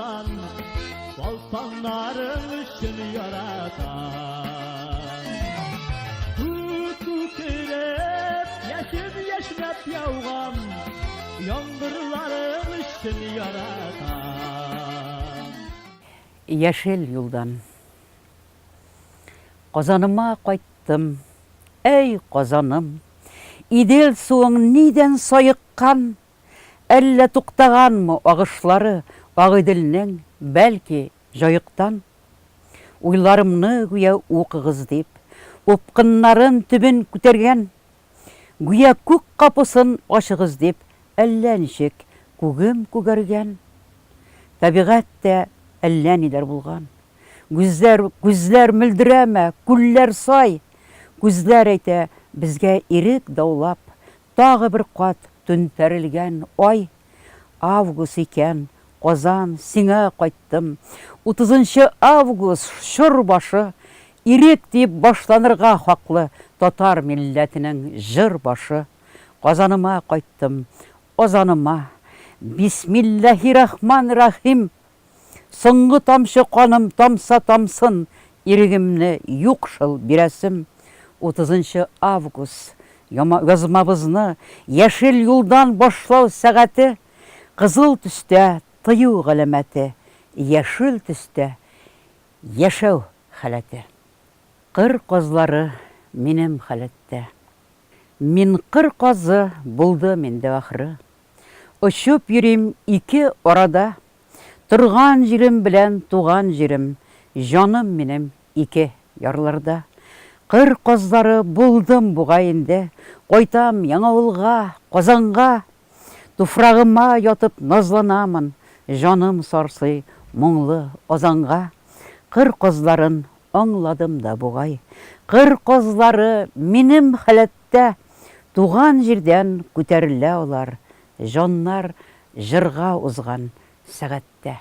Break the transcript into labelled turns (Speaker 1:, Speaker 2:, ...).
Speaker 1: яратам, Балпаннарың өчен яратам. Күк күкрәп, яшен яшьнәп яуган Яңгырларың өчен яратам.
Speaker 2: Яшел юлдан. Казаныма кайттым, әй, Казаным, Идел суың нидән саеккан? Әллә туктаганмы агышлары Агыйделнең, бәлки, Җаектан? Уйларымны гүя укыгыз дип, Упкыннарын төбен күтәргән. Гүя күк капусын ачыгыз дип, Әллә ничек күгем күгәргән. Табигать тә әллә ниләр булган. Күзләр, күзләр мөлдерәмә, күлләр сай. Күзләр әйтә, безгә ирек даулап, Тагы бер кат түнтәрелгән ай. Август икән, Казан, сиңа кайттым. Утызынчы август, чор башы. Ирек диеп башланырга хаклы Татар милләтенең җыр башы. Казаныма кайттым, азаныма. Бисмилләһирахманрахим. Соңгы тамчы каным тамса тамсын, Ирегемне юк шул бирәсем. Утызынчы август, язмабызны Яшел юлдан башлау сәгате, Кызыл төстә тыю галәмәте, Яшел төстә яшәү халәте. Кыр казлары минем халәттә. Мин кыр казы булдым инде ахры. Очып йөрим ике арада. Торган җирем белән туган җирем, Җаным минем ике ярларда. Кыр казлары булдым бугай инде, Кайтам Яңавылга, Казанга. Туфрагыма ятып назланамын, Җаным сарсый моңлы азанга. Кыр казларын аңладым да бугай. Кыр казлары минем халәттә, Туган җирдән күтәрелә алар, Җаннар җырга узган сәгатьтә.